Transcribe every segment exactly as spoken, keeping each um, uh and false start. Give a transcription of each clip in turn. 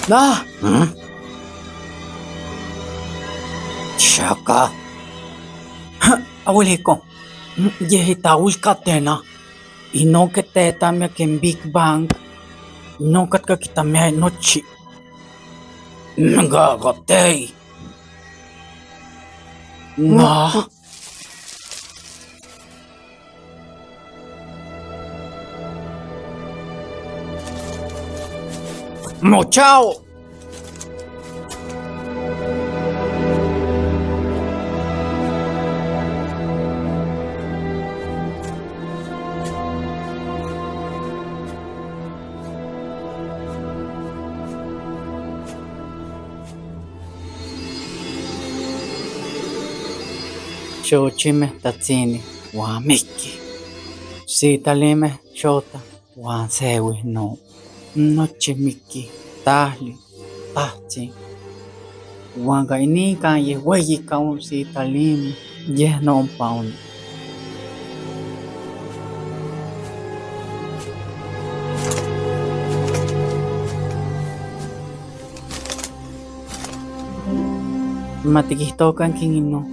Na. ¿Mm? Xaka. Awil ijkon. Yej itawil katena. Inon kej tetamiak ken Big Bang. Inon katka kitamiak nochi. Nga katei. Na. Mochao. Xochimeh tatsini, wan mikkih. Sitalimeh xotah, wan sewih no. Nochi mikkih, tahtli, tahtsin. Wan ka inin kan yej weyi ka on sitalimeh, yeh no ompa on. Matikijtokan ken inon.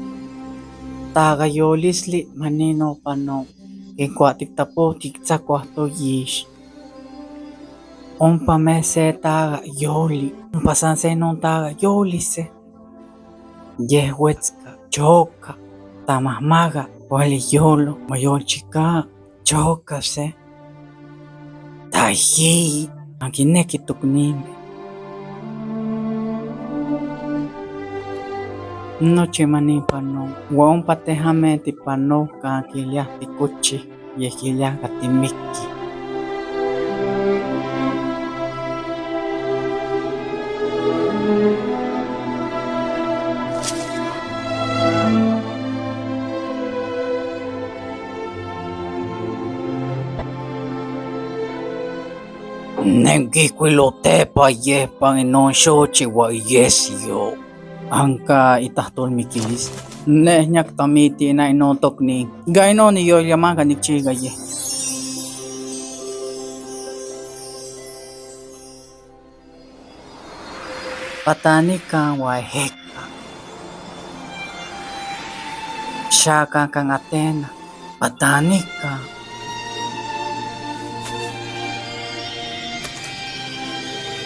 Takayolistli manin no pano, ken kuak tiktapojtik tsakuah toyix. Ompa mes se takayoli, ompa san se non takayoli se. Yeh wetska, choka, tamahmaka, kuali yolo, moyolchika, choka se. Tayi, akin neki toknimeh. Nochi manin pano, wan ompa tehameh tipanoh kan kiliah tikochih. Yeh kiliah ka timikki. Nen kihkuilotepa yehpan inon xochitl wan iyesyo. Anka itahtol mikilis. Nej niak tamiti ina inon toknin. Ka inon niyolyamaka nikchika yeh. Patanika wan ejeka. Xaka kan Atena. Patanika.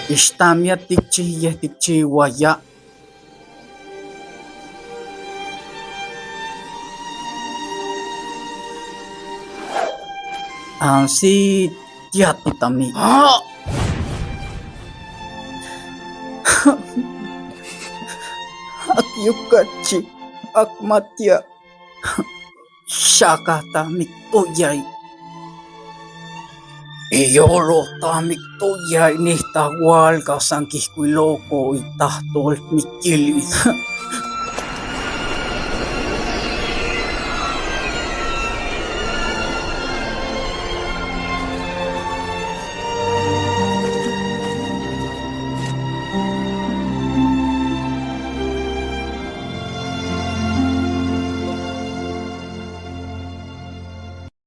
Ixtamia tikchih yeh tikchiwaya. Ansi tiatitami. Aki okachi akmatia. Xaka tamiktoyai. Iyolo tamiktoyai, nihtahualka san kihkuiloko itahtol mikilis.